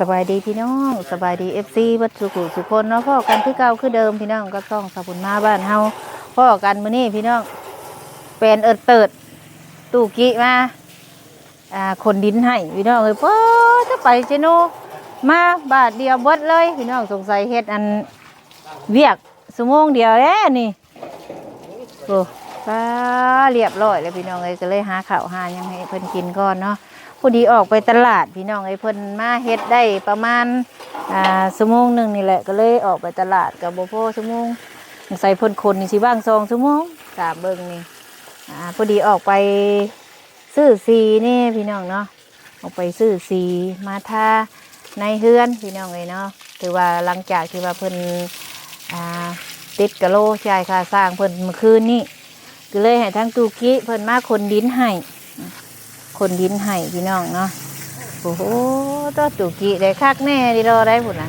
ສະບາຍດີພີ່ນ້ອງ ສະບາຍດີເອັຟຊີເບິດສູ່ຜູ້ສູ່ຄົນເນາະ ພໍ້ກັນຄືເກົ່າຄືເດີມພີ່ນ້ອງ ກັບຊ່ອງສາວບຸນມາບ້ານເຮົາ. ພໍ້ກັນມື້ນີ້ພີ່ນ້ອງ ແປນເອີດເຕີດ ຕູ້ກິມາ ອ່າ ຂົນດິນໃຫ້ພີ່ນ້ອງເອີຍ. ປ້າ ຈະໄປເຊໂນ ມາບາດດຽວເບິດເລີຍພີ່ນ້ອງ ສົງໄສເຮັດອັນວຽກຊົ່ວໂມງດຽວແລ້ວນີ້. ໂອ້ ປ້າ ລຽບຮ້ອຍແລ້ວພີ່ນ້ອງເອີຍ ກໍເລີຍຫາເຂົ້າຫາຫຍັງໃຫ້ເພິ່ນກິນກ່ອນເນາະ. ພໍດີອອກໄປຕະຫຼາດພີ່ນ້ອງເອີຍ ເພິ່ນມາເຮັດໄດ້ປະມານ ອ່າ ຊົ່ວໂມງໜຶ່ງນີ້ແຫຼະ ກໍເລີຍອອກໄປຕະຫຼາດ ກໍບໍ່ພໍຊົ່ວໂມງ ສົງໄສເພິ່ນຂົນນີ້ຊິຫວ່າງສອງຊົ່ວໂມງ ຕາມເບິ່ງນີ້. ອ່າ ພໍດີອອກໄປຊື້ສີແດ່ພີ່ນ້ອງເນາະ ອອກໄປຊື້ສີມາທາໃນເຮືອນພີ່ນ້ອງເອີຍເນາະ. ຖືວ່າຫຼັງຈາກທີ່ວ່າເພິ່ນ ອ່າ ຕິດກະໂລຈ່າຍຄ່າສ້າງເພິ່ນມື້ຄືນນີ້ ກໍເລີຍໃຫ້ທາງຕູ້ກິເພິ່ນມາຂົນດິນໃຫ້ ຂົນດິນໃຫ້ພີ່ນ້ອງເນາະ. ໂອ້ໂຫ ໂຕ ຕູ້ກິໄດ້ຄັກແນ່ດີລໍໄດ້ພຸ້ນນະ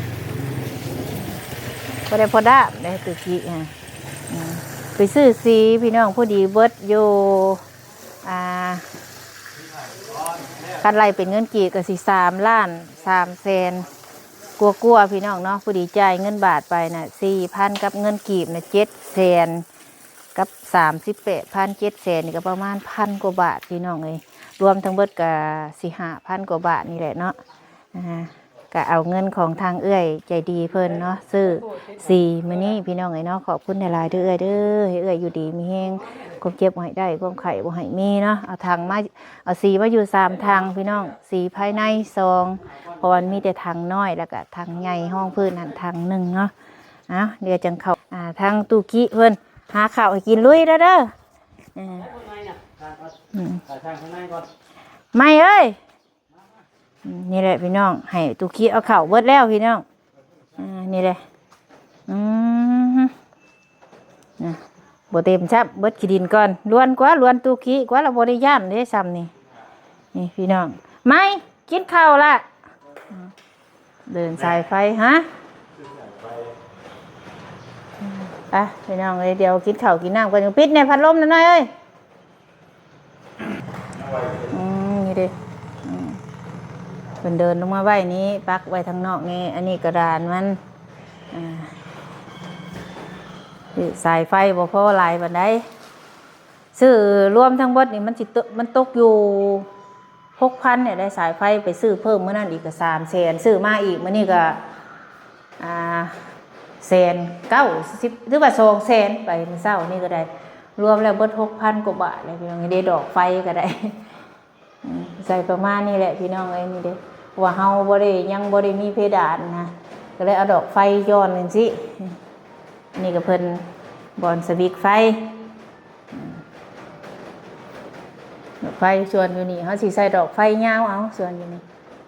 ບໍ່ໄດ້ພໍດາບໄດ້ຕູ້ກິຮະ. ອືມ ໄປຊື້ສີພີ່ນ້ອງ ພໍດີເບິດຢູ່ ອ່າ ຄັນໄລ່ເປັນເງິນກີບກໍຊິສາມລ້ານສາມແສນກວ່າໆ ພີ່ນ້ອງເນາະ. ພໍດີຈ່າຍເງິນບາດໄປນະສີ່ພັນ ກັບເງິນກີບນະເຈັດແສນກັບສາມສິບແປດພັນ ເຈັດແສນນີ້ກໍປະມານພັນກວ່າບາດພີ່ນ້ອງເອີຍ ລວມທັງເບິດກໍຊິຫ້າພັນກວ່າບາດນີ້ແຫຼະເນາະ. ອ່າ ກະເອົາເງິນຂອງທາງເອື້ອຍໃຈດີເພິ່ນເນາະ ຊື້ສີມື້ນີ້ພີ່ນ້ອງເອີຍເນາະ. ຂອບຄຸນຫຼາຍໆເດີ້ເອື້ອຍເດີ້ ໃຫ້ເອື້ອຍຢູ່ດີມີແຮງ ຄວາມເຈັບບໍ່ໃຫ້ໄດ້ ຄວາມໄຂ້ບໍ່ໃຫ້ມີເນາະ. ເອົາຖັງມາ ເອົາສີມາຢູ່ສາມຖັງພີ່ນ້ອງ ສີພາຍໃນສອງ ເພາະວ່າມັນມີແຕ່ຖັງນ້ອຍ ແລ້ວກະຖັງໃຫຍ່ຮອງພື້ນຫັ້ນຖັງໜຶ່ງເນາະ. ເອົາ ດຽວຈັ່ງເຂົ້າ ອ່າ ທາງຕູ້ກິເພິ່ນຫາເຂົ້າໃຫ້ກິນ ລຸຍເດີ້ ເດີ້. ອືມ ອືມ ໄມ້ເອີຍ ອືມ ນີ້ແຫຼະພີ່ນ້ອງ ໃຫ້ຕູ້ກິເອົາເຂົ້າເບິດແລ້ວພີ່ນ້ອງ. ອ່າ ນີ້ແຫຼະ ອືມ ນະ ບໍ່ເຕັມຊ້ຳ ເບິດຂີ້ດິນກ່ອນ ລວນກວ່າ ລວນຕູ້ກິກວ່າ ລາວບໍ່ໄດ້ຢ້ານເດ້ຊ້ຳນີ້. ນີ້ພີ່ນ້ອງ ໄມ້ ກິນເຂົ້າລະ ເດີນສາຍໄຟ ຮະ ໄປພີ່ນ້ອງເອີຍ ດຽວກິນເຂົ້າກິນນ້ຳກ່ອນ. ປິດແນ່ພັດລົມນະນ້ອຍເອີຍ. ອືມ ນີ້ເດ້ ອືມ ເພິ່ນເດີນລົງມາໄວ້ນີ້ ປັກໄວ້ທາງນອກນີ້. ອັນນີ້ກະດານມັນ ອ່າ ສາຍໄຟບໍ່ພໍຫຼາຍປານໃດ ຊື້ລວມທັງເບິດນີ້ມັນຊິຕົກ ມັນຕົກຢູ່ຫົກພັນນີ້ໄດ໋. ສາຍໄຟໄປຊື້ເພີ່ມມື້ນັ້ນອີກກະສາມແສນ ຊື້ມາອີກມື້ນີ້ກະ ອ່າ ແສນເກົ້າສິບ ຫຼືວ່າສອງແສນໄປມື້ເຊົ້ານີ້ກໍໄດ້ ລວມແລ້ວເບິດຫົກພັນກວ່າບາດແລ້ວພີ່ນ້ອງ. ນີ້ເດ້ ດອກໄຟກໍໄດ້ ອືມ ໃສ່ປະມານນີ້ແຫຼະພີ່ນ້ອງເອີຍ. ນີ້ເດ້ ເພາະວ່າເຮົາບໍ່ໄດ້ ຍັງບໍ່ໄດ້ມີເພດານນະ ກໍເລີຍເອົາດອກໄຟຢ່ອນຈັ່ງຊີ້. ນີ້ກໍເພິ່ນບ່ອນສະວິດໄຟ ອືມ ດອກໄຟ ສ່ວນຢູ່ນີ້ເຮົາຊິໃສ່ດອກໄຟຍາວເອົາ ສ່ວນຢູ່ນີ້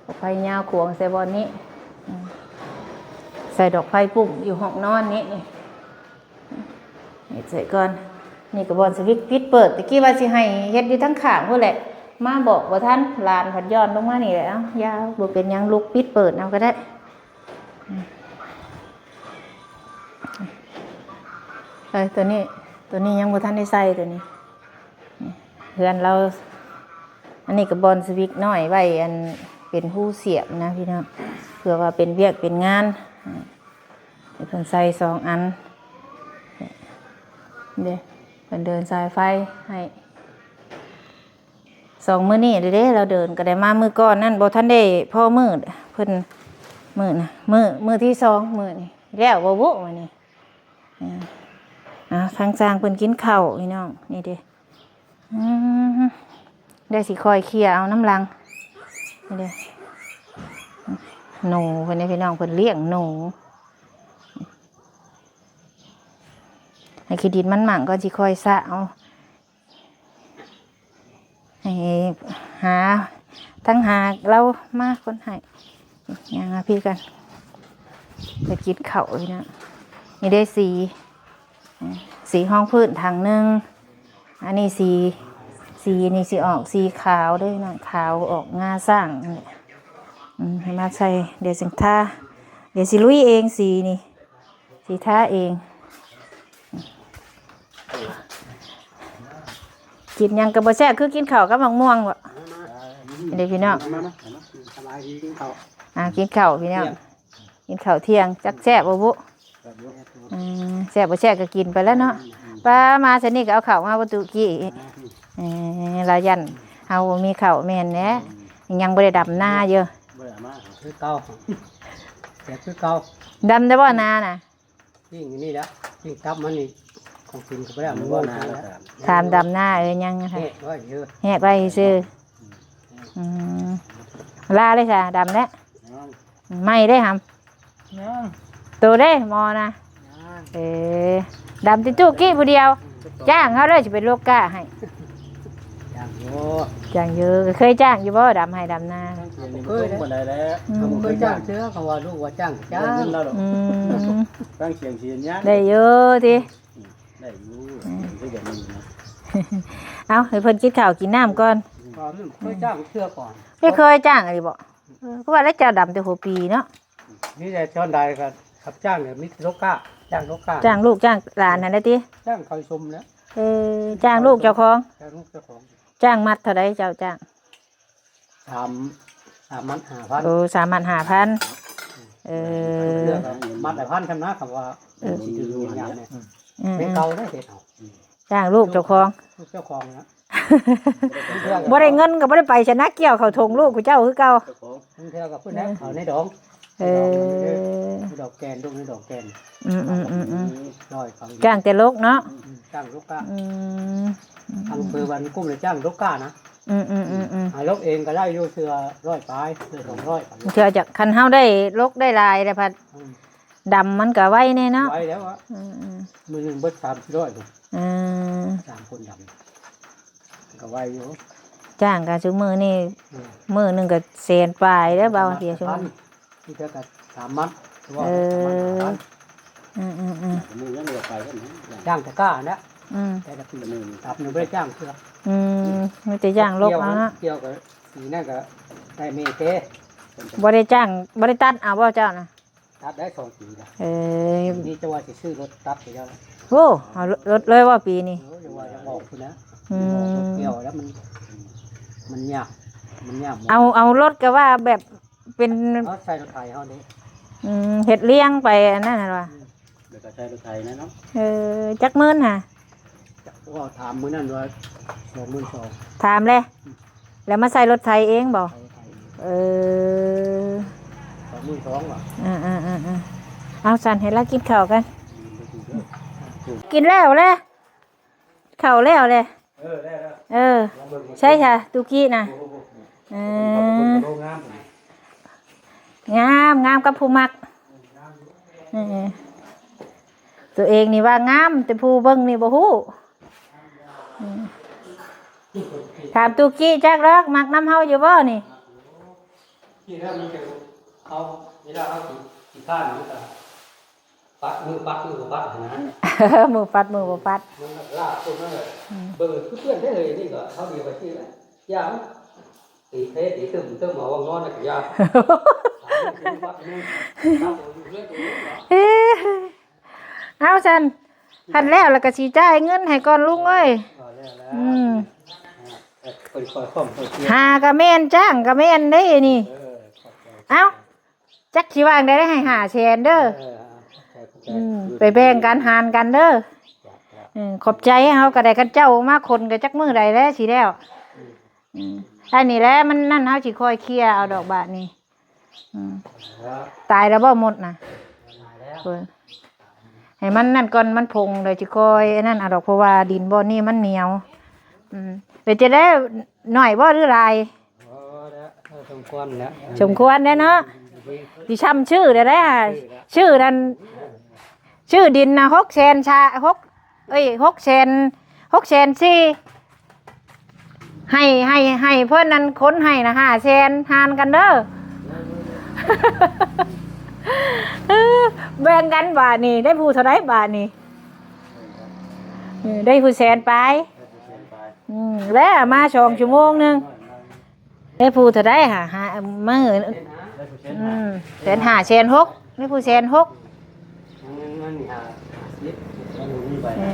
ດອກໄຟຍາວຂວາງໃສ່ບ່ອນນີ້ ອືມ ໃສ່ດອກໄຟປຸ່ມຢູ່ຫ້ອງນອນນີ້ ນີ້ ນີ້ໃສ່ກ່ອນ. ນີ້ກໍບ່ອນສະວິດປິດເປີດ ຕະກີ້ວ່າຊິໃຫ້ເຮັດຢູ່ທາງຂ້າງພຸ້ນແຫຼະ ມາບອກບໍ່ທັນ ຫຼານພັດຍ້ອນລົງມານີ້ແຫຼະ. ເອົ້າ ຢ່າ ບໍ່ເປັນຫຍັງ ລຸກປິດເປີດເອົາກໍໄດ້. ເອີ ຕົວນີ້ ຕົວນີ້ຍັງບໍ່ທັນໄດ້ໃສ່ຕົວນີ້ ນີ້ ເຮືອນລາວ. ອັນນີ້ກໍບ່ອນສະວິດນ້ອຍໄວ້ ອັນເປັນຮູສຽບນະພີ່ນ້ອງ ເພື່ອວ່າເປັນວຽກເປັນງານ ໃຫ້ເພິ່ນໃສ່ສອງອັນເດ້ ເພິ່ນເດີນສາຍໄຟໃຫ້. ສອງມື້ນີ້ເດ້ ລາວເດີນກໍໄດ້ມາ ມື້ກ່ອນນັ້ນບໍ່ທັນໄດ້ພໍມື້ ເພິ່ນ ມື້ນະ ມື້ ມື້ທີສອງ ມື້ນີ້ແລ້ວບໍ່ບຸມື້ນີ້. ເອີ ອ່າ ທາງຊ່າງເພິ່ນກິນເຂົ້າພີ່ນ້ອງ ນີ້ເດ້ ອືມ ດຽວຊິຄ່ອຍເຄຍເອົານຳຫຼັງ ນີ້ເດ້ ໜູເພິ່ນເດ້ພີ່ນ້ອງ ເພິ່ນລ້ຽງໜູ. ໃຫ້ຂີ້ດິນມັນໝັ້ງກ່ອນ ຊິຄ່ອຍສະເອົາ. ໃຫ້ຫາ ທັງຫາລາວມາຄົນໃຫ້ ຍ່າງມາພີ້ກັນ ໄປກິນເຂົ້າຢູ່ນະ. ນີ້ເດ້ສີ ສີຮອງພື້ນຖັງໜຶ່ງ ອັນນີ້ສີ ສີນີ້ຊິອອກສີຂາວເດ້ນະ ຂາວອອກງາຊ້າງນີ້ ອືມ ໃຫ້ມາໃສ່ ດຽວຈັ່ງທາ ດຽວຊິລຸຍເອງສີນີ້ ຊິທາເອງ. ກິນຫຍັງກໍບໍ່ແຊບ ຄືກິນເຂົ້າກັບໝາກມ່ວງບໍ? ມາ ມາ ເດ້ພີ່ນ້ອງ ມາ ມາ ມາ ສະບາຍດີ ກິນເຂົ້າ ອ່າ ກິນເຂົ້າພີ່ນ້ອງ ກິນເຂົ້າທ່ຽງ ຈັກແຊບບໍ່ບຸ? ອືມ ແຊບບໍ່ແຊບກໍກິນໄປແລ້ວເນາະ. ປ້າມາຊະນີ້ກໍເອົາເຂົ້າມາບໍ່ຕຸກີ້. ເອີ ລາວຢ້ານເຮົາບໍ່ມີເຂົ້າ ແມ່ນແຫຼະ ຍັງບໍ່ໄດ້ດຳນາຢູ່. ບໍ່ໄດ້ມາຄືເກົ່າ ແບບຄືເກົ່າ. ດຳໄດ້ບໍ່ນານະ? ປີ້ງຢູ່ນີ້ແຫຼະ ປີ້ງຕັບມັນນີ້ ຂອງກິນກໍບໍ່ໄດ້ເອົາມາວາງ. ຖາມດຳນາ ເອີ ຍັງ ແຫກໄວ້ຊື່ ແຫກໄວ້ຊື່. ອືມ ລາເລີຍຊະ ດຳແລ້ວ. ໃໝ່ເດ້ຫຳ ໂຕເດ້ໝໍນະ. ເອີ ດຳຕິຕຸກີ້ຜູ້ດຽວ ຈ້າງເຮົາເລີຍ ຊິເປັນໂລກາໃຫ້. ຈ້າງຢູ່ ຈ້າງຢູ່. ເຄີຍຈ້າງຢູ່ບໍ່ ດຳໄຮ່ດຳນາ? ບໍ່ເຄີຍເດ້ ບໍ່ໄດ້ແລ້ວ ອືມ ບໍ່ເຄີຍຈ້າງເທື່ອ. ຄຳວ່າລູກວ່າຈ້າງກໍຈ້າງ. ອືມ ຟັງສຽງສິນຍາ ໄດ້ຢູ່ຕິ ໄດ້ຢູ່. ອືມ ຄືແບບນີ້ນະ. ເອົາ ໃຫ້ເພິ່ນກິນເຂົ້າກິນນ້ຳກ່ອນ. ບໍ່ເຄີຍຈ້າງເທື່ອກ່ອນ ບໍ່ເຄີຍຈ້າງອີ່ຫຼີບໍ່? ເອີ ຄືວ່າແລ້ວ ເຈົ້າດຳແຕ່ຫົວປີເນາະ. ມີແຕ່ຊ່ອນໃດກໍຂັບຈ້າງ ມີໂລກາ ຈ້າງໂລກາ ຈ້າງລູກຈ້າງຫຼານຫັ້ນແຫຼະຕິ. ຈ້າງເຂົາຊົມແລ້ວ. ເອີ ຈ້າງລູກເຈົ້າຂອງ ຈ້າງລູກເຈົ້າຂອງ. ຈ້າງມັດເທົ່າໃດເຈົ້າຈ້າງ? ສາມ ສາມມັດຫ້າພັນ. ໂອ້ ສາມມັດຫ້າພັນ. ເອີ ມັດລະພັນທຳນາ ຄຳວ່າ ເອີ ຊິຖືກຍາມນີ້ ອືມ ແມ່ນເກົ່າໄດ້ເຮັດເອົາ. ຈ້າງລູກເຈົ້າຂອງ ລູກເຈົ້າຂອງນະ. ບໍ່ໄດ້ເງິນກໍບໍ່ໄດ້ໄປຊະນະ ກ່ຽວເຂົ້າຖົງລູກຂອງເຈົ້າຄືເກົ່າ. ເຈົ້າຂອງ ບາງເທື່ອກໍເພິ່ນໃຫ້ເຂົາໃນດອງ. ເອີ ໃນດອກແກ່ນ ລູກໃນດອກແກ່ນ. ອືມໆໆໆ ຮ້ອຍເຂົາ ຈ້າງແຕ່ລົກເນາະ. ອືມ ຈ້າງລົກກະ ອືມ ທາງເພິ່ນບ້ານກຸ້ມເລີຍຈ້າງລົກກະນະ. ອືມໆໆໆ ອ່າ ລົກເອງກໍໄດ້ຢູ່ເທື່ອຮ້ອຍປາຍ ເທື່ອສອງຮ້ອຍ. ເທື່ອຈະ ຄັນເຮົາໄດ້ລົກໄດ້ຫຼາຍແລ້ວພັດ ອືມ ດຳມັນກໍໄວແດ່ເນາະ. ໄວແລ້ວອະ. ອືມໆ ມື້ໜຶ່ງເບິດສາມສີ່ຮ້ອຍພຸ້ນ. ອືມ ສາມຄົນດຳ ກໍໄວຢູ່. ຈ້າງກໍຊຸມື້ນີ້ ອືມ ມື້ໜຶ່ງກໍແສນປາຍແລ້ວ ບ່າວເສຍຊຸມື້. ມີແຕ່ກໍສາມມັດ ເອີ ອືມໆໆ ຈ້າງແຕ່ກ້ານະ. ອືມ ແຕ່ລະປີ ຕັບນີ້ບໍ່ໄດ້ຈ້າງເທື່ອ. ອືມ ມີແຕ່ຈ້າງລົກເອົາເນາະ. ກ່ຽວກໍປີນັ້ນກໍໄດ້ເມແຕ່ ບໍ່ໄດ້ຈ້າງ ບໍ່ໄດ້ຕັດເອົາບໍ່ເຈົ້ານະ? ຕັດໄດ້ສອງປີລະ. ເອີ ນີ້ຈະວ່າຊິຊື້ລົດຕັດໃຫ້ເຈົ້າ. ໂອ້ ເອົາລົດເລີຍບໍ່ປີນີ້? ເອີ ຈະວ່າຈະອອກພຸ້ນນະ. ອືມ ອອກລົດກ່ຽວແລ້ວມັນ ມັນຍາກ ມັນຍາກ. ເອົາ ເອົາລົດກໍວ່າແບບເປັນ ເຮົາໃສ່ລົດໄຖເຮົາເດ້. ອືມ ເຮັດລ້ຽງໄປອັນນັ້ນຫັ້ນວ່າ. ອືມ ແລ້ວກໍໃຊ້ລົດໄຖນະເນາະ. ເອີ ຈັກໝື່ນຫະ? ເວົ້າຖາມມື້ນັ້ນວ່າສອງໝື່ນສອງ. ຖາມແລ້ວ ອືມ ແລ້ວມາໃສ່ລົດໄຖເອງບໍ່? ໃສ່ລົດໄຖເອງ. ເອີ ສອງໝື່ນສອງຫວາ? ເອີໆໆໆ ເອົາຊັ້ນ ໃຫ້ລາວກິນເຂົ້າກັນ. ອືມ ກິນແລ້ວແຫຼະ ເຂົ້າແລ້ວແຫຼະ. ເອີ ໄດ້ແລ້ວ. ເອີ ລອງເບິ່ງ ໃຊ່ຊະ ຕຸກີ້ນະ. ໂອ້ໂຫ ເອີ ເປັນເຂົ້າເປັນໂລງາມ ງາມ ງາມກັບຜູ້ມັກ. ເອີ ຕົວເອງນີ້ວ່າງາມ ແຕ່ຜູ້ເບິ່ງນີ້ບໍ່ຮູ້. ອືມ ຖາມຕຸກີ້ຈັກດອກ ມັກນຳເຮົາຢູ່ບໍ່ນີ້? ທີ່ແລ້ວມັນຈະເອົາ ເວລາເຮົາຊິ ຊິທານມັນກໍ ປັດມືປັດມືບໍ່ປັດຫັ້ນນະ. ມືປັດມືບໍ່ປັດ ມັນລາບຄົນນັ້ນແຫຼະ. ອືມ ເບິ່ງຄືເພື່ອນແທ້ເລີຍ ນີ້ກໍເຮົາດຽວໄປຊື່ແຫຼະ ຢ່າງ ຕີເພ ຕີຕຶ້ມຕຶ້ມເອົານອນນະກໍຢ່າ. ເອີ ເອົາຊັ້ນ ຄັນແລ້ວລະກະຊິຈ່າຍເງິນໃຫ້ກ່ອນລຸງເອີຍ. ເອີ ແລ້ວ ແລ້ວ ອືມ ເອີ ເພິ່ນຄ່ອຍຄວາມເພິ່ນ ຫາກະແມ່ນ ຈ້າງກະແມ່ນເດ້ນີ້. ເອີ ຂອບໃຈ ເອົ້າ ຈັກຊິວ່າຈັ່ງໃດ ໃຫ້ຫ້າແສນເດີ. ເອີ ຂອບໃຈ ຂອບໃຈ. ອືມ ໄປແບ່ງກັນຫານກັນເດີ. ເອີ ຂອບໃຈ. ເຮົາກໍໄດ້ ຄັນເຈົ້າມາຂົນກໍຈັກມື້ໃດແລ້ວຊິແລ້ວ. ອືມ ອັນນີ້ແຫຼະ ມັນນັ້ນ ເຮົາຊິຄ່ອຍເຄຍເອົາດອກບາດນີ້. ອືມ ຕາຍແລ້ວບໍ່ມົດນະ? ເອີ ໃຫ້ມັນນັ້ນກ່ອນ ມັນພົງ ແລ້ວຊິຄ່ອຍອັນນັ້ນເອົາດອກ ເພາະວ່າດິນບ່ອນນີ້ມັນໜຽວ. ອືມ ເປັນຈັ່ງໃດ ໜ້ອຍບໍ່ ຫຼືຫຼາຍ? ພໍແລ້ວ ເອີ ສົມຄວນແລ້ວ ສົມຄວນແລ້ວເນາະ. ຊິຊ່ຳຊື້ໄດ້ ຊື້ນັ້ນ ຊື້ດິນນະ ຫົກແສນຊະ ຫົກ ເອີຍ ຫົກແສນ ຫົກແສນສີ່ ໃຫ້ ໃຫ້ ໃຫ້ເພິ່ນນັ້ນ ຄົນໃຫ້ນະ ຫ້າແສນ ຫານກັນເດີ. ເອີ ແບ່ງກັນບາດນີ້ ໄດ້ຜູ້ເທົ່າໃດບາດນີ້? ເອີ ໄດ້ຜູ້ແສນປາຍ. ອືມ ແລ້ວມາສອງຊົ່ວໂມງໜຶ່ງ ໄດ້ຜູ້ເທົ່າໃດຫະ? ຫາມື້ ອືມ ແສນຫ້າ ແສນຫົກ ມີຜູ້ແສນຫົກ. ເອີ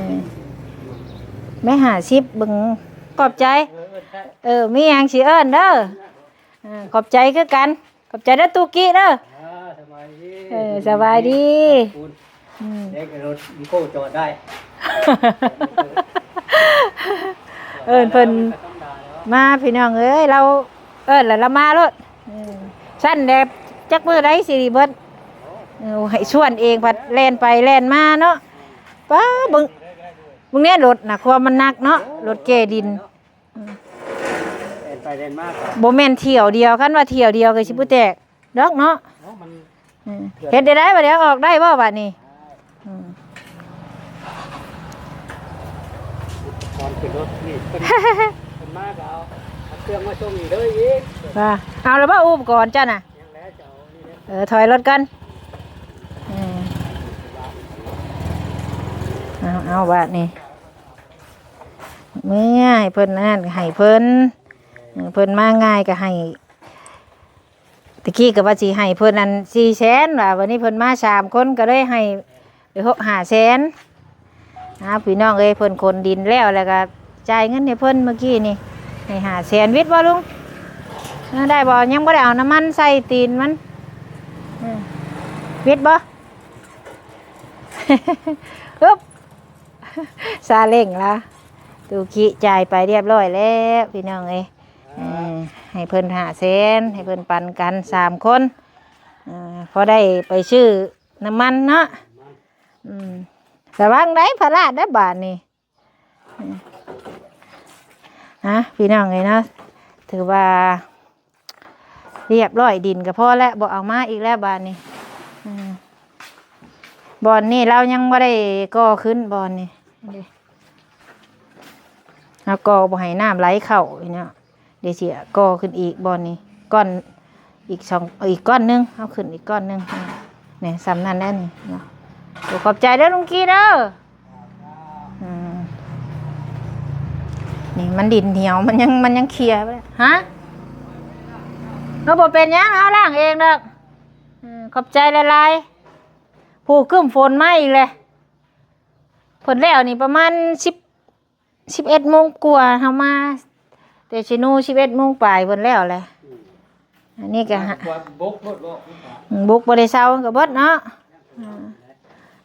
ແມ່ຫ້າສິບ ເບິ່ງ ຂອບໃຈ. ເອີ ມີຫຍັງຊິເອີ້ນເດີ. ເອີ ຂອບໃຈຄືກັນ. ຂອບໃຈເດີຕູກີ້ເດີ. ອ່າ ສະບາຍດີ. ເອີ ສະບາຍດີ. ຂອບຄຸນ. ອືມ ເດັກໃນລົດມີໂກ້ຈອດໄດ້. ເອີ້ນເພິ່ນມາ ພີ່ນ້ອງເອີຍ ລາວເອີ້ນແລ້ວລາວມາໂລດ. ອືມ ຊັ້ນແດ່ ຈັກມື້ໃດຊິເບິດ. ເອີ ໃຫ້ຊວນເອງ ພັດແລ່ນໄປແລ່ນມາເນາະ. ປ້າ ເບິ່ງ ເບິ່ງແດ່ລົດນະ ຄວາມມັນໜັກເນາະ ລົດແກ່ດິນ. ອືມ ແລ່ນໄປແລ່ນມາກໍ ບໍ່ແມ່ນຖ້ຽວດຽວ ຄັນວ່າຖ້ຽວດຽວກໍຊິບໍ່ແຕກດອກເນາະ. ເອົ້າ ມັນ ອືມ ເຮັດໄດ້ ບັດນີ້ເອົາອອກໄດ້ບໍ່ບັດນີ້? ໄດ້. ອືມ ກ່ອນຂຶ້ນລົດນີ້ ເພິ່ນ ເພິ່ນມາກໍເອົາ ເອົາເຄື່ອງມາສົ່ງອີກເລີຍອີກ. ວ່າ ເອົາແລ້ວບໍ່ອຸປະກອນເຈົ້ານະ? ຍັງແຫຼະ ຈະເອົານີ້ແຫຼະ. ເອີ ຖອຍລົດກ່ອນ. ເອີ ເອົາ ເອົາ ບາດນີ້ ເມື່ອໃຫ້ເພິ່ນອັນນັ້ນກໍໃຫ້ເພິ່ນ ເອີ ເພິ່ນມາງ່າຍກໍໃຫ້. ຕະກີ້ກໍວ່າຊິໃຫ້ເພິ່ນອັນສີ່ແສນ ວ່າ ບັດນີ້ເພິ່ນມາສາມຄົນກໍເລີຍໃຫ້ຫົກ ຫ້າແສນ. ອ້າວ ພີ່ນ້ອງເອີຍ ເພິ່ນຂົນດິນແລ້ວ ແລ້ວກໍຈ່າຍເງິນໃຫ້ເພິ່ນເມື່ອກີ້ນີ້ ໃຫ້ຫ້າແສນ. ວິດບໍ່ລຸງ? ເອີ ໄດ້ບໍ່? ຍັງບໍ່ໄດ້ເອົານ້ຳມັນໃສ່ຕີນມັນ. ເອີ ວິດບໍ່? ອຶບ ຊາເລັງລະ ຕູກິຈ່າຍໄປຮຽບຮ້ອຍແລ້ວ ພີ່ນ້ອງເອີຍ. ເອີ ໃຫ້ເພິ່ນຫ້າແສນ ໃຫ້ເພິ່ນປັນກັນສາມຄົນ ເອີ ພໍໄດ້ໄປຊື້ນ້ຳມັນເນາະ. ອືມ ລະວັງໄດ໋ ພະລາດເດີບາດນີ້. ອາ ພີ່ນ້ອງເອີຍເນາະ ຖືວ່າ ຮຽບຮ້ອຍ ດິນກໍພໍແລ້ວ ບໍ່ເອົາມາອີກແລ້ວບາດນີ້. ອືມ ບ່ອນນີ້ລາວຍັງບໍ່ໄດ້ກໍ່ຂຶ້ນ ບ່ອນນີ້ ເຮົາກໍ່ບໍ່ໃຫ້ນ້ຳໄຫຼເຂົ້າອີກເນາະ. ດຽວຊິກໍ່ຂຶ້ນອີກບ່ອນນີ້ ກ້ອນອີກສອງ ອີກກ້ອນໜຶ່ງ ເຮົາຂຶ້ນອີກກ້ອນໜຶ່ງ. ນີ້ ສ່ຳນັ້ນແຫຼະນີ້ເນາະ. ໂອ້ ຂອບໃຈເດີລຸງກີ້ເດີ. ອືມ ນີ້ມັນດິນໜຽວ ມັນຍັງ ມັນຍັງເຄຍບໍ່ໄດ້. ຮະ? ເອີ ບໍ່ເປັນຫຍັງ ເຮົາລ້າງເອງດອກ. ອືມ ຂອບໃຈຫຼາຍໆ. ຜູ້ ຄຶ້ມຝົນມາອີກແຫຼະ. ເພິ່ນແລ້ວນີ້ປະມານສິບ ສິບເອັດໂມງກວ່າ ເຮົາມາແຕ່ເຊໂນ ສິບເອັດໂມງປາຍ ເພິ່ນແລ້ວແຫຼະ. ອືມ ອັນນີ້ກໍ ກວາດບົກໂລດເນາະ. ອືມ ບົກບໍ່ໄດ້ເຊົາກໍເບິດເນາະ.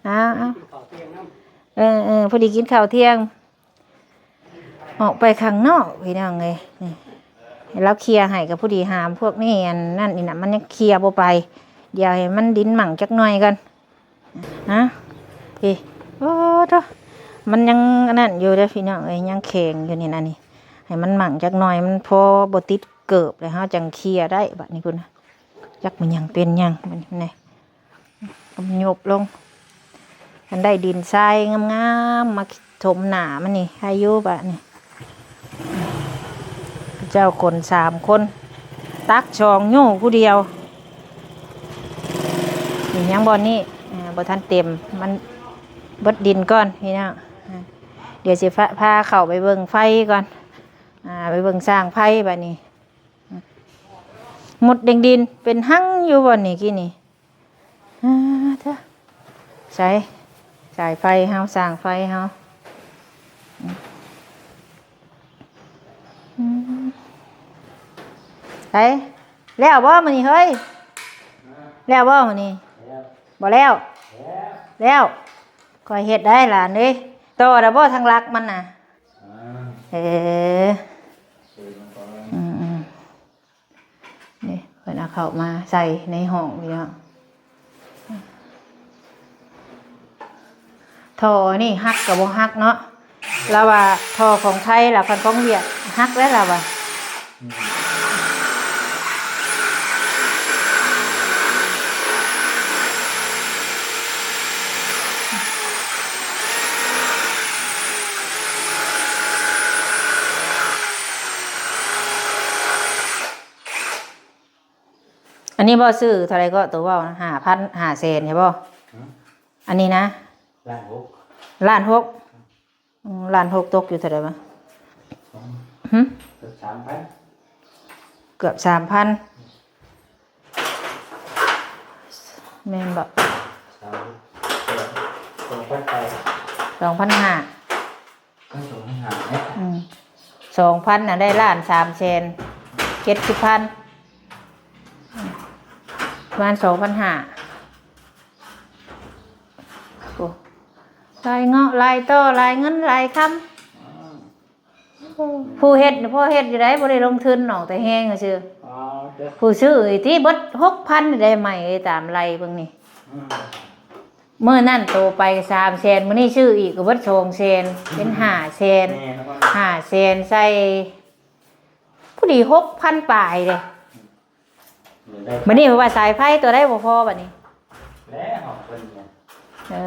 ອ່າ ເອົາ ກິນເຂົ້າທ່ຽງນຳ. ເອີໆ ພໍດີກິນເຂົ້າທ່ຽງ ອອກໄປຂ້າງນອກ ພີ່ນ້ອງເອີຍ. ນີ້ ໃຫ້ລາວເຄຍໃຫ້ກໍພໍດີ ຫາມພວກນີ້ ອັນນັ້ນນີ້ນະ ມັນຍັງເຄຍບໍ່ໄປ. ດຽວໃຫ້ມັນດິນໝັ່ງຈັກໜ່ອຍກ່ອນ. ຮະ ເອີ ໂອ້ໂທ້ ມັນຍັງອັນນັ້ນຢູ່ເດີພີ່ນ້ອງເອີຍ ຍັງແຂງຢູ່ນີ້ນະ. ນີ້ ໃຫ້ມັນໝັ່ງຈັກໜ່ອຍ ມັນພໍບໍ່ຕິດເກີບ ແລ້ວເຮົາຈັ່ງເຄຍໄດ້. ບາດນີ້ພຸ້ນນະ ຈັກມັນຍັງເປັນຫຍັງ ມັນນີ້ ມັນຍຸບລົງ. ຄັນໄດ້ດິນຊາຍງາມໆ ມາຖົມໜ້າມັນນີ້ ໃຫ້ຢູ່ບາດນີ້. ເຈົ້າຂົນສາມຄົນ ຕັກສອງໂຍຜູ້ດຽວ. ນີ້ຍັງບ່ອນນີ້ ອ່າ ບໍ່ທັນເຕັມ ມັນເບິດດິນກ່ອນພີ່ນ້ອງ. ອ່າ ດຽວຊິພາ ພາເຂົ້າໄປເບິ່ງໄຟກ່ອນ. ອ່າ ໄປເບິ່ງຊ່າງໄຟບາດນີ້. ໝົດແດງດິນເປັນຮັ່ງຢູ່ບ່ອນນີ້ກີ້ນີ້. ອ່າ ເທາະ ໃສ ສາຍໄຟເຮົາ ສ້າງໄຟເຮົາ. ອືມ ໃສ ແລ້ວບໍ່ມື້ນີ້ເຮີ້ຍ? ແລ້ວບໍ່ມື້ນີ້? ບໍ່ແລ້ວ? ແລ້ວ ຂ້ອຍເຮັດໄດ້ຫຼານເອີຍ. ຕໍ່ແລ້ວບໍ່ທາງຫຼັກມັນນະ? ເອີ ອືມໆ. ນີ້ເພິ່ນເອົາເຂົ້າມາໃສ່ໃນຫ້ອງນີ້ເນາະ. ທໍ່ນີ້ຫັກກໍບໍ່ຫັກເນາະ ລາວວ່າທໍ່ຂອງໄທລະ ຄັນຂອງຫວຽດຫັກແລ້ວລາວວ່າ. ອັນນີ້ບໍ່ ຊື້ເທົ່າໃດກໍໂຕເວົ້ານະ ຫ້າພັນ ຫ້າແສນໃຊ່ບໍ່? ຮະ? ອັນນີ້ນະ ລ້ານຫົກ ລ້ານຫົກ. ອືມ ລ້ານຫົກ ຕົກຢູ່ເທົ່າໃດວະ? ສອງ ຫຶ? ເກືອບສາມພັນ ເກືອບສາມພັນ ແມ່ນບໍ່? ສາມ ສອງພັນປາຍ ສອງພັນຫ້າ. ກໍສອງພັນຫ້າແຫຼະ ອືມ ສອງພັນນະ ໄດ້ລ້ານສາມແສນເຈັດສິບພັນ. ປະມານສອງພັນຫ້າ. ໂອ້ ຫຼາຍເງາະຫຼາຍຕໍ ຫຼາຍເງິນຫຼາຍຄຳ. ອືມ ຜູ້ເຮັດ ພໍເຮັດຢູ່ໃດ໋ ບໍ່ໄດ້ລົງທຶນ ອອກແຕ່ແຮງຊື່. ອໍ ເດີ ຜູ້ຊື້ນີ້ຕິເບິດຫົກພັນໄດ້ ໄມ້ຕາມໄລ່ເບິ່ງນີ້. ອືມ ມື້ນັ້ນໂຕໄປສາມແສນ ມື້ນີ້ຊື້ອີກກໍເບິດສອງແສນ ເປັນຫ້າແສນ. ແມ່ນ ຫ້າແສນໃສ່ ພໍດີຫົກພັນປາຍເດ້. ອືມ ບັດນີ້ເພິ່ນວ່າສາຍໄຟຕົວໃດບໍ່ພໍບັດນີ້ ແລ້ວເຮົາເພິ່ນນະ ເອີ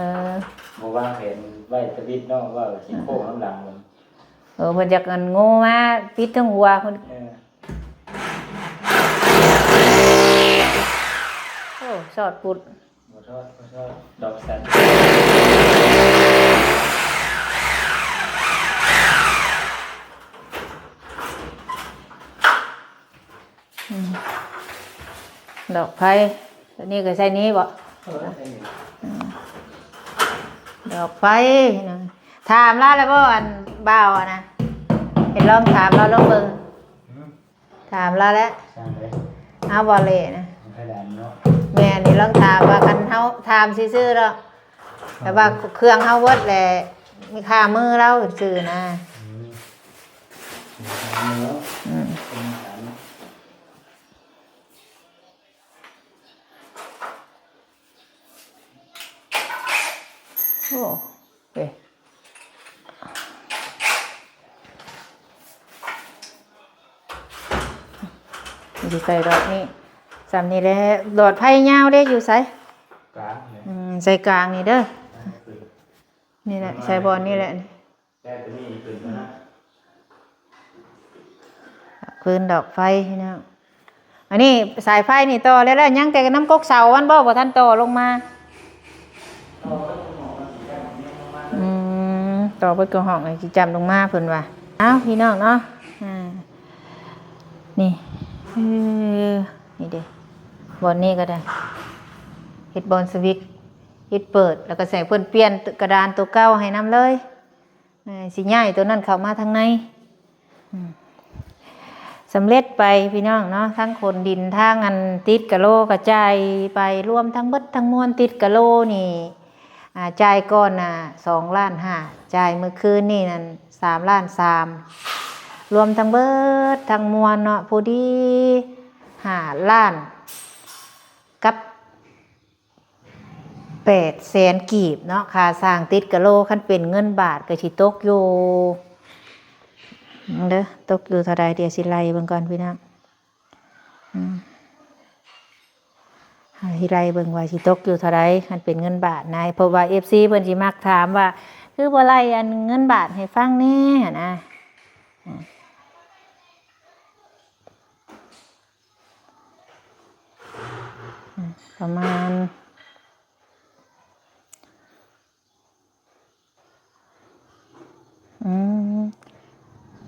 ບໍ່ວາງແຜນໄວ້ທະວິດເນາະ ວ່າຊິໂຄ້ງນຳຫຼັງມັນ. ເອີ ເພິ່ນຈັກອັນໂງ່ມາປິດເທິງຫົວພຸ້ນ. ເອີ ໂອ້ ຊອດປຸດ ບໍ່ຊອດ ບໍ່ຊອດ ດອກສັນ. ອືມ ດອກໄຟ ຕົວນີ້ກໍໃສ່ນີ້ບໍ? ເອີ ໃສ່ນີ້. ອືມ ດອກໄຟນະ ຖາມລາວແລ້ວບໍ ອັນບ່າວນະ? ເຮັດລອງຖາມລາວລອງເບິ່ງ. ອືມ ຖາມລາວແລ້ວ ເອົາບໍ່ເລນະ ແມ່ນນີ້ ລອງຖາມວ່າ ຄັນເຮົາຖາມຊື່ໆດອກ ແຕ່ວ່າເຄື່ອງເຮົາເບິດແຫຼະ ມີຄ່າມືລາວຊື່ນະ. ອືມ ອືມ ໂອ້ ເອີ ຢູ່ໃສ່ດອກນີ້ ສ່ຳນີ້ແຫຼະ. ຫຼອດໄຟຍາວເດ້ ຢູ່ໃສ? ກາງນີ້ ອືມ ໃສ່ກາງນີ້ເດີ ນີ້ແຫຼະ ໃສ່ບ່ອນນີ້ແຫຼະ. ແຕ່ຕົວນີ້ຂຶ້ນມານະ ຄືນດອກໄຟພີ່ນ້ອງ. ອັນນີ້ສາຍໄຟນີ້ຕໍ່ແລ້ວ ແລ້ວຍັງແຕ່ນຳກົກເສົາມັນບໍ ບໍ່ທັນຕໍ່ລົງມາ? ອືມ ຕໍ່ເບິດກະຫ້ອງຊິຈ້ຳລົງມາເພິ່ນວ່າ. ເອົ້າ ພີ່ນ້ອງເນາະ ອ່າ ນີ້ ເອີ ນີ້ເດ້ ບ່ອນນີ້ກໍໄດ້ ເຮັດບ່ອນສະວິດ ປິດເປີດ ແລ້ວກໍໃຫ້ເພິ່ນປ່ຽນກະດານໂຕເກົ່າໃຫ້ນຳເລີຍ. ເອີ ຊິຍ້າຍໂຕນັ້ນເຂົ້າມາທາງໃນ. ອືມ ສຳເລັດໄປພີ່ນ້ອງເນາະ ທັງຂົນດິນ ທາງອັນຕິດກະໂຫຼກະຈ່າຍໄປ ລວມທັງເບິດທັງມວນຕິດກະໂຫຼນີ້ ອ່າ ຈ່າຍກ່ອນນະ ສອງລ້ານຫ້າ ຈ່າຍມື້ຄືນນີ້ນັ້ນ ສາມລ້ານສາມ ລວມທັງເບິດທັງມວນເນາະ ພໍດີຫ້າລ້ານກັບ ແປດແສນກີບເນາະ ຄ່າສ້າງຕິດກະໂຫຼ ຄັນເປັນເງິນບາດກໍຊິຕົກຢູ່ ເດີ ຕົກຢູ່ເທົ່າໃດ ດຽວຊິໄລ່ເບິ່ງກ່ອນພີ່ນ້ອງ. ອືມ ເຮົາຊິໄລ່ເບິ່ງວ່າຊິຕົກຢູ່ເທົ່າໃດ ຄັນເປັນເງິນບາດນະ ເພາະວ່າເອັຟຊີເພິ່ນຊິມັກຖາມວ່າ ຄືບໍ່ໄລ່ອັນເງິນບາດໃຫ້ຟັງແດ່ຫັ້ນນະ. ອືມ ປະມານ ອືມ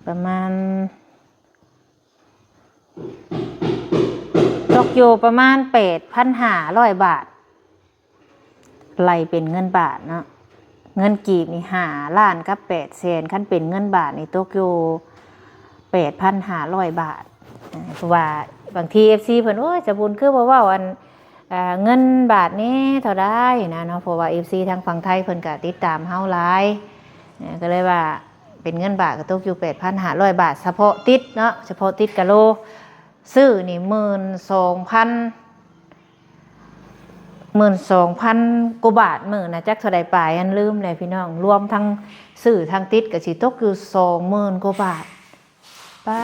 ປະມານ ຕົກຢູ່ປະມານແປດພັນຫ້າຮ້ອຍບາດ. ໄລ່ເປັນເງິນບາດເນາະ ເງິນກີບນີ້ຫ້າລ້ານກັບແປດແສນ ຄັນເປັນເງິນບາດນີ້ຕົກຢູ່ແປດພັນຫ້າຮ້ອຍບາດ. ເພາະວ່າບາງທີເອັຟຊີເພິ່ນ ໂອ້ຍ ສາວບຸນຄືບໍ່ເວົ້າອັນ ເອີ ເງິນບາດນີ້ເທົ່າໃດນະເນາະ ເພາະວ່າເອັຟຊີທາງຝັ່ງໄທເພິ່ນກະຕິດຕາມເຮົາຫຼາຍ ກໍເລີຍວ່າເປັນເງິນບາດກໍຕົກຢູ່ແປດພັນຫ້າຮ້ອຍບາດ ສະເພາະຕິດເນາະ ສະເພາະຕິດກະໂລ ຊື້ນີ້ໝື່ນສອງພັນ ໝື່ນສອງພັນກວ່າບາດ ມື້ນະ ຈັກເທົ່າໃດປາຍ ອັນລືມແລ້ວພີ່ນ້ອງ ລວມທັງຊື້ທັງຕິດກໍຊິຕົກຢູ່ສອງໝື່ນກວ່າບາດ. ປາ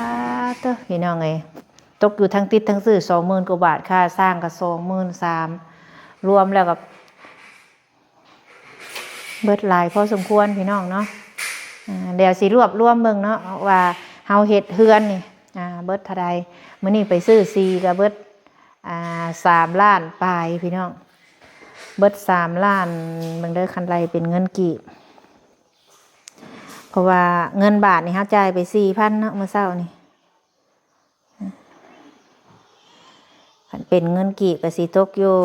ດໂທ້ ພີ່ນ້ອງເອີຍ ຕົກຢູ່ທັງຕິດທັງຊື້ສອງໝື່ນກວ່າບາດ ຄ່າສ້າງກໍສອງໝື່ນສາມ ລວມແລ້ວກໍ ເບິດຫຼາຍພໍສົມຄວນພີ່ນ້ອງເນາະ. ອ່າ ດຽວຊິລວບລວມເບິ່ງເນາະ ວ່າເຮົາເຮັດເຮືອນນີ້ ອ່າ ເບິດເທົ່າໃດ. ມື້ນີ້ໄປຊື້ສີກໍເບິດ ອ່າ ສາມລ້ານປາຍພີ່ນ້ອງ ເບິດສາມລ້ານ. ເບິ່ງເດີ ຄັນໄລ່ເປັນເງິນກີບ ເພາະວ່າເງິນບາດນີ້ເຮົາຈ່າຍໄປສີ່ພັນເນາະ ມື້ເຊົ້ານີ້. ຄັນເປັນເງິນກີບກໍຊິຕົກຢູ່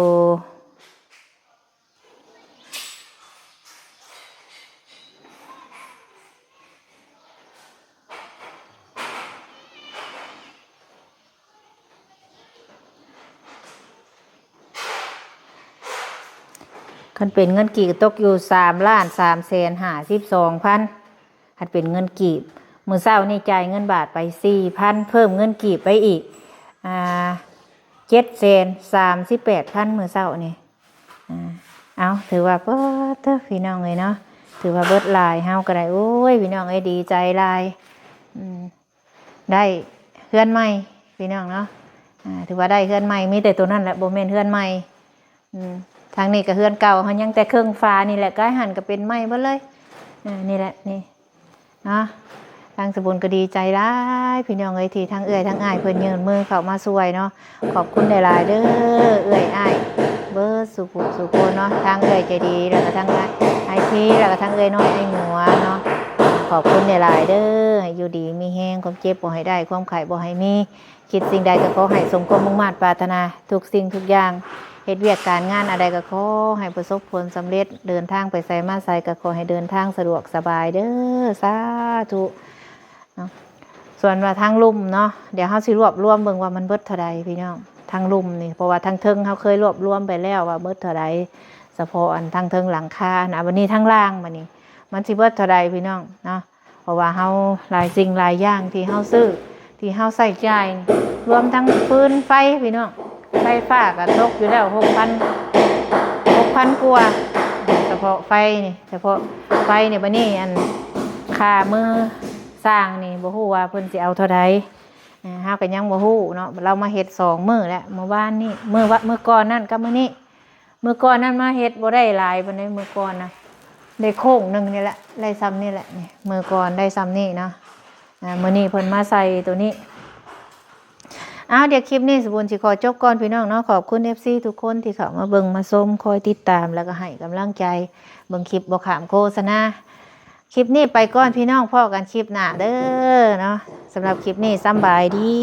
ຄັນເປັນເງິນກີບຕົກຢູ່ສາມລ້ານສາມແສນຫ້າສິບສອງພັນ ຄັນເປັນເງິນກີບ. ມື້ເຊົ້ານີ້ຈ່າຍເງິນບາດໄປສີ່ພັນ ເພີ່ມເງິນກີບໄປອີກ ອ່າ ເຈັດແສນສາມສິບແປດພັນ ມື້ເຊົ້ານີ້. ອ່າ ເອົາ ຖືວ່າ ປາດເຕີ ພີ່ນ້ອງເອີຍເນາະ ຖືວ່າເບິດຫຼາຍ ເຮົາກໍໄດ້ ໂອ້ຍ ພີ່ນ້ອງເອີຍ ດີໃຈຫຼາຍ. ອືມ ໄດ້ເຮືອນໃໝ່ພີ່ນ້ອງເນາະ ອ່າ ຖືວ່າໄດ້ເຮືອນໃໝ່ ມີແຕ່ໂຕນັ້ນແຫຼະ ບໍ່ແມ່ນເຮືອນໃໝ່. ອືມ ທາງນີ້ກໍເຮືອນເກົ່າ ເຮົາຍັງແຕ່ເຄິ່ງຝານີ້ແຫຼະ ກາຍຫັ້ນກໍເປັນໃໝ່ເບິດເລີຍ. ອ່າ ນີ້ແຫຼະ ນີ້ເນາະ ທາງສະບຸນກໍດີໃຈຫຼາຍ ພີ່ນ້ອງເອີຍ ທີ່ທັງເອື້ອຍທັງອ້າຍເພິ່ນຍື່ນມືເຂົ້າມາຊ່ວຍເນາະ. ຂອບຄຸນຫຼາຍໆເດີ ເອື້ອຍອ້າຍເບິດສູ່ຜູ້ສູ່ຄົນເນາະ ທັງເອື້ອຍໃຈດີ ແລ້ວກໍທັງອ້າຍໄອທີ ແລ້ວກໍທັງເອື້ອຍນ້ອຍໄອ້ໜວນເນາະ. ຂອບຄຸນຫຼາຍໆເດີ ໃຫ້ຢູ່ດີມີແຮງ ຄວາມເຈັບບໍ່ໃຫ້ໄດ້ ຄວາມໄຂ້ບໍ່ໃຫ້ມີ ຄິດສິ່ງໃດກໍຂໍໃຫ້ສົມຄວາມມຸ່ງມາດປາດຖະໜາ ທຸກສິ່ງທຸກຢ່າງ ເຮັດວຽກການງານອັນໃດກໍຂໍໃຫ້ປະສົບຜົນສຳເລັດ ເດີນທາງໄປໃສມາໃສກໍຂໍໃຫ້ເດີນທາງສະດວກສະບາຍເດີ ສາທຸເນາະ. ສ່ວນວ່າທາງລຸ່ມເນາະ ດຽວເຮົາຊິລວບລວມເບິ່ງວ່າມັນເບິດເທົ່າໃດພີ່ນ້ອງ ທາງລຸ່ມນີ້ ເພາະວ່າທາງເທິງເຮົາເຄີຍລວບລວມໄປແລ້ວວ່າເບິດເທົ່າໃດ ສະເພາະອັນທາງເທິງຫຼັງຄານະ. ບັດນີ້ທາງລ່າງ ບັດນີ້ມັນຊິເບິດເທົ່າໃດພີ່ນ້ອງເນາະ ເພາະວ່າເຮົາຫຼາຍສິ່ງຫຼາຍຢ່າງທີ່ເຮົາຊື້ ທີ່ເຮົາໃຊ້ຈ່າຍ ລວມທັງຟືນໄຟພີ່ນ້ອງ ໄຟຟ້າກໍຕົກຢູ່ແລ້ວຫົກພັນ ຫົກພັນກວ່າ ສະເພາະໄຟນີ້ ສະເພາະໄຟນີ້. ບັດນີ້ອັນຄ່າມືຊ່າງນີ້ບໍ່ຮູ້ວ່າເພິ່ນຊິເອົາເທົ່າໃດ ເຮົາກໍຍັງບໍ່ຮູ້ເນາະ ລາວມາເຮັດສອງມື້ແລ້ວ ມື້ວານນີ້ ມື້ວະ ມື້ກ່ອນນັ້ນກັບມື້ນີ້. ມື້ກ່ອນນັ້ນມາເຮັດບໍ່ໄດ້ຫຼາຍປານໃດ ມື້ກ່ອນນະ ໄດ້ໂຄ້ງໜຶ່ງນີ້ແຫຼະ ໄດ້ຊ່ຳນີ້ແຫຼະ ນີ້ ມື້ກ່ອນໄດ້ຊ່ຳນີ້ເນາະ. ອ່າ ມື້ນີ້ເພິ່ນມາໃສ່ໂຕນີ້. ອ້າວ ດຽວຄລິບນີ້ສະບຸນຊິຂໍຈົບກ່ອນພີ່ນ້ອງເນາະ ຂອບຄຸນເອັຟຊີທຸກຄົນທີ່ເຂົ້າມາເບິ່ງມາຊົມ ຄອຍຕິດຕາມ ແລ້ວກໍໃຫ້ກຳລັງໃຈເບິ່ງຄລິບບໍ່ຂ້າມໂຄສະນາ. ຄລິບນີ້ໄປກ່ອນພີ່ນ້ອງ ພໍ້ກັນຄລິບໜ້າເດີເນາະ. ສຳລັບຄລິບນີ້ສຳບາຍດີ.